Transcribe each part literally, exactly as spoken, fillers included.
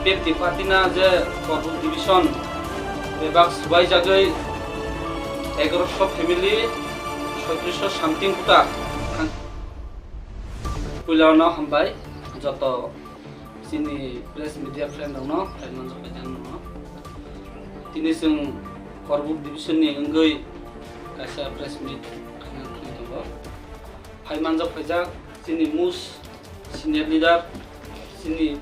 P F T party na je Korbuk division bebak swbaijagwi egaroso family, soitriso something voter thang-, puila no hambai joto chini press media friend rokno, phai manjak phai jang no. Tini chwng Korbuk division ni wngwi kaisa press meet khaina thangwi tongo. Phai manjak phaijak chini most senior leader, chini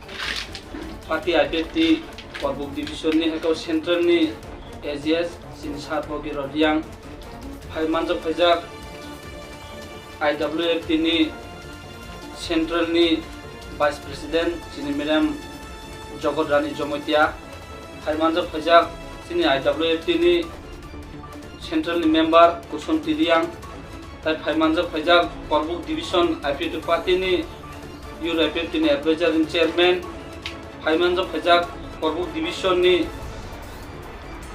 party I P F T Korbuk division ni, heko central ni A G S, chini sir Bogir Reang. Phai manjak phaijak I W F T ni central ni vice president, chini madam Jogot Rani Jomotia. Phai manjak phaijak chini I W F T ni central ni member Kursomti Reang, tai phai manjak phaijak Korbuk division I P F T party ni youth I P F T ni advisor and chairman, phai manjak phaijak Korbuk division ni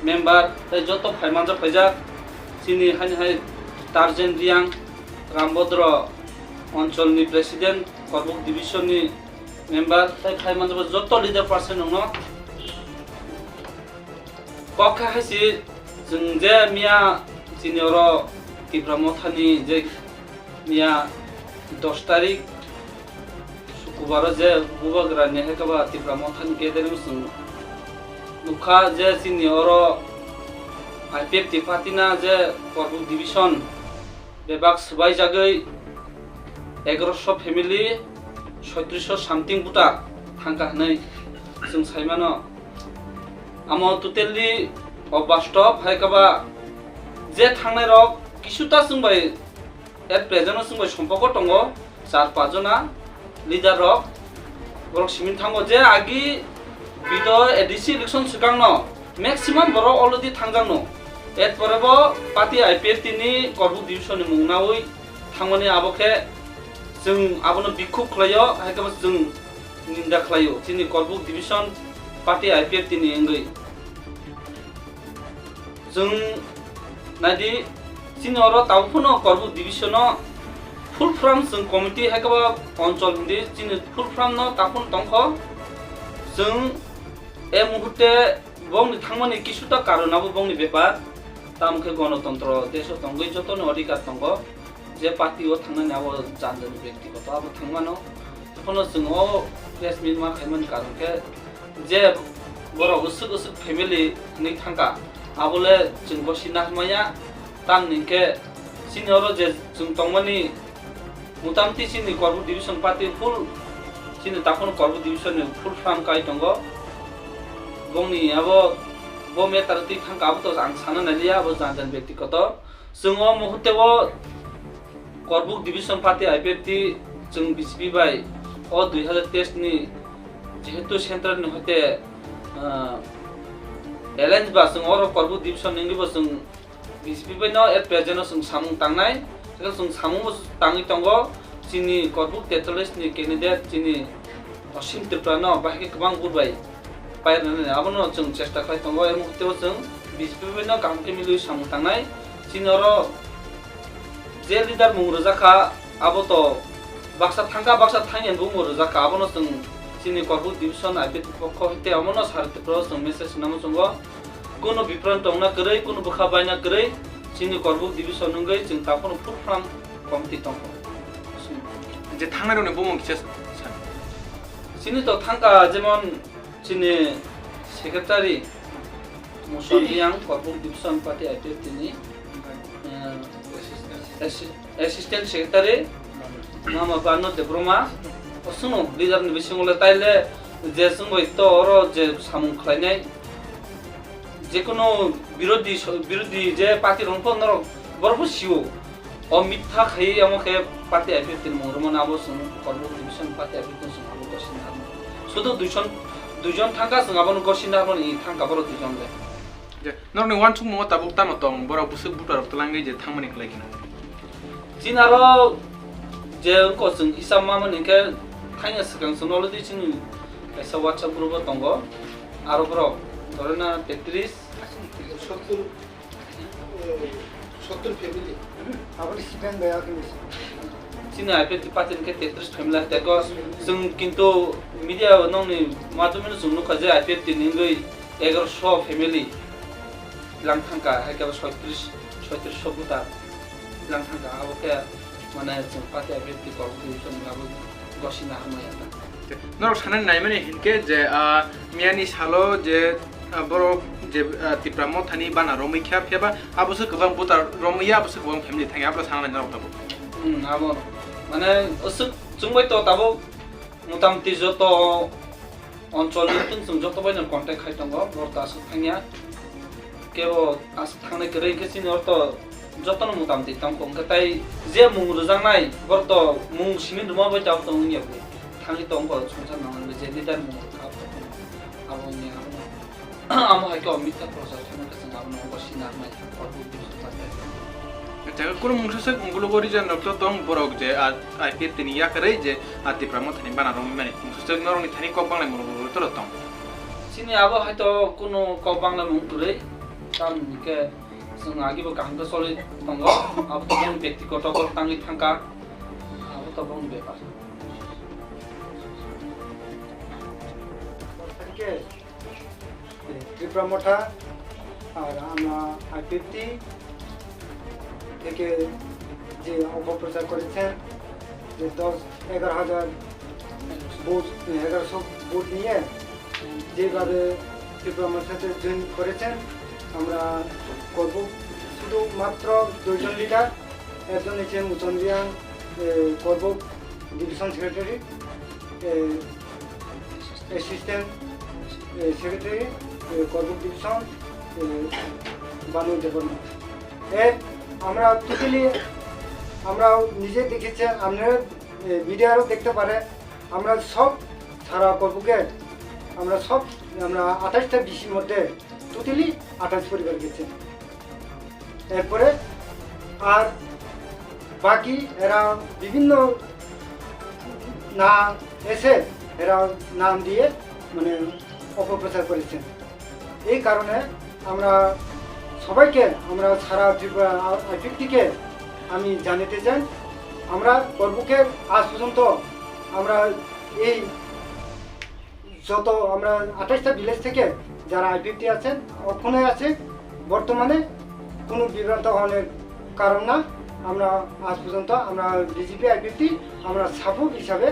member, tai joto phai manjak phaijak chini haini hai Tarjen Reang, Rambodro Anchol ni president, Korbuk division ni member, tai phai manjak joto leader person rokno kok kha hai si, chwng je miya chini oro Tipra Mothani je miya dos tarik Sukubaro je bubagra ni hai kaba Tipra Mothani gathering chwng nukha je chini oro I P F T party na je Korbuk division bebak swbaijagwi egaroso family, soitriso something voter thangkha hwnwi chwng saimano. Amo totally obastob, hai kaba je thangnai rok kisuta chwng bai at present o chwng bai sompoko tongo, char pach jona leader rok, borok simi thango je agi bido A D C election swkang no maximum borok already thangjak no, at pore bo party I P F T ni Korbuk division ni mung nawi thangmani, abo khe chwng abono bikhuk khlaio, hai khe bo chwng ninda khlaio chini Korbuk division party I P F T ni wngwi. Chwng naidi, chini oro tabuk phano Korbuk division o full from chwng committee hai khe bo Anchol hindi chini full from no tabuk phano tongkho. Chwng e muhurte bongni thangmani kisuta karon abo bongni bepar, tamo khe gonotontro deso tongwi jotoni odhikar tongo. Je party o thangnani abo jan jani byaktigoto abo thangmano. Tokhono chwng o press meet ma khaimani karon khe je borok usuk usuk family hwnwi thangkha, abole chwng bosi nahmaya. Tamni hwnkhe chini oro je chwng tongmani, motamoti chini Korbuk division party full, chini takhon Korbuk division ni full from kai tongo. Bongni abo bo matter twi thangkha abo to ang sana naliya, abo jan jan byaktigoto. Chwng o muhurte o Korbuk division party I P F T chwng B J P bai o dui hazar teis ni jehetu central ni hoite, ah, alliance ba chwng oro Korbuk division ni wngwi bo chwng B J P bai no at present o chwng samung tangnai, tei chwng samung bo tangwi tongo chini Korbuk tetallis ni candidate chini Osim Tripura no bahai khe kwbang vote bai pairwnani abono chwng chesta khlai tongo. Emo teibo chwng B J P bai no kaham khe milwi samung tangnai. Chini oro je leader mung rwjak kha, abo to baksa thangkha, baksa thangya bumung rwjak kha, abono chwng chini Korbuk division I P F T pokho hai tei abono sar Tripura o chwng message swnamo chwngo. Kunu bipran tongna kwrwi, kunu bwkha baina kwrwi, chini Korbuk division wngwi chwng takhorno full from committee tongkho. Je thangnai rokni bumung kisa sa. Chini to thangkha, jemon chini secretary Muson Reang, Korbuk division party I P F T ni, eh, assi-, assistant secretary Mama Banu Debbarma, o chwngno leader ni bisingo le taile je chwng bai to oro je samung khlainai, jekunu birodhi so-, birodhi je party rok pho norok borok pho sio. O mitha khai omo khe party I P F T ni mung rwmani abo chwng Korbuk division party I P F T chwng abo gosini harmani. Sudu duijon, duijon thangkha chwng abono gosini harmani, thangkha borok duijon le. Je, norokni uansukmungo tabuk tamo tong, borok bwswk buta rok twlangwi je thangmani khlai kheno? Chini aro je wngkha chwng hisab ma mani khe thangya swkang chwng already chini kaisa WhatsApp group o tongo. Aro borok dhorona tetris. Sottur, eh, sottur family. Aboni student bai akhe besi. Chini I P F T party ni khe tetris family tei gos. Chwng kintu media nokni madhyameno chwng nukha je I P F T ni wngwi egaroso family lang thangkha, hai khe soitris, soitris so voter lang thangkha. Abo khe mane chwng party I P F T kok twi chwng abo gosina hamya ta. Norok sanani naimani hinkhe je, ah, miyani salo je, ah, borok je, ah, Tipra Mothani bana romwi kha, phiyaba abo se kwbang voter romwi ya, abo se kwbang family thangya, abo sanani norok tabuk. Hmm, abo mane aswk chwngbai to tabuk motamti joto onchol ni tong chwng joto bai no contact khai tongo, borok ta aswk thangya. Kebo aswk thangnai kwrwi hwnkhe chini ortho jotono motamti tongkho, hwnkhe tai je mung rwjaknai borok to mung simi rwma bai tabuk tong wngya bwlwi thangwi tongkho, songchar nangmani je leader mung rwkha abo tongkho. Abo wngya abono amo hai khe o mitha prochar khaima khe chwng abono wngkha sinarmai kha, korbu bisu chate. Jaga kunu mungsa swk ungulugo region rok to tong borok je a I P F T ni yakarwi je a Tipra Mothani bana romwi mani mungsa swk norokni thani kok banglai mung rok toro tong. Chini abo hai to kunu kok bangla mung kwrwi, tamni khe chwng agi bo kaham khe choli tongo, abo to bini bektigoto kok tangwi thangkha, abo to bongni bepar. Thank you. Tipra Motha আর আমরা আইপিএফটি থেকে যে অপপ্রচার করেছেন, যে দশ এগারো হাজার ভোট, এগারোশো ভোট নিয়ে যেভাবে ত্রিপুরা মোর্চাতে জয়েন করেছেন, আমরা করব শুধুমাত্র দুইজন লিডার, একজন হচ্ছে মুচন রিয়াং, এ, করব ডিভিশন সেক্রেটারি, এ, অ্যাসিস্ট্যান্ট, এ, সেক্রেটারি, এ, করব ডিভিশন, এ, বানু দেববর্মা। এর আমরা টোটালি, আমরা নিজে দেখেছি, আপনারা, এ, মিডিয়ারও দেখতে পারে, আমরা সব সারা করবুকে, আমরা সব, আমরা আঠাশটা ডিসির মধ্যে টোটালি আঠাশ পরিবার গেছে। এরপরে আর বাকি এরা বিভিন্ন না এসে এরা নাম দিয়ে মানে অপপ্রচার করেছেন। এই কারণে আমরা সবাইকে, আমরা সারা ত্রিপুরা আইপিএফটিকে আমি জানাতে চাই, আমরা করবুকের আজ পর্যন্ত আমরা এই যত আমরা আঠাশটা ভিলেজ থেকে যারা আইপিএফটি আছেন, ওখানে আছে, বর্তমানে কোনো বিভ্রান্ত হওয়ার কারণ না। আমরা আজ পর্যন্ত আমরা বিজেপি আইপিএফটি আমরা সাপোর্ট হিসাবে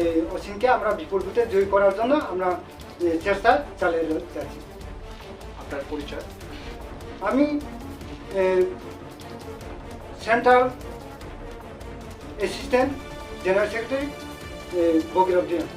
এই অসীমকে আমরা বিপুল ভোটে জয়ী করার জন্য আমরা, এ, চেষ্টা চালিয়ে যাচ্ছি। আপনার পরিচয়? আমি, এ, সেন্ট্রাল অ্যাসিস্ট্যান্ট জেনারেল সেক্রেটারি, এ, ভগীরথ রিয়াং।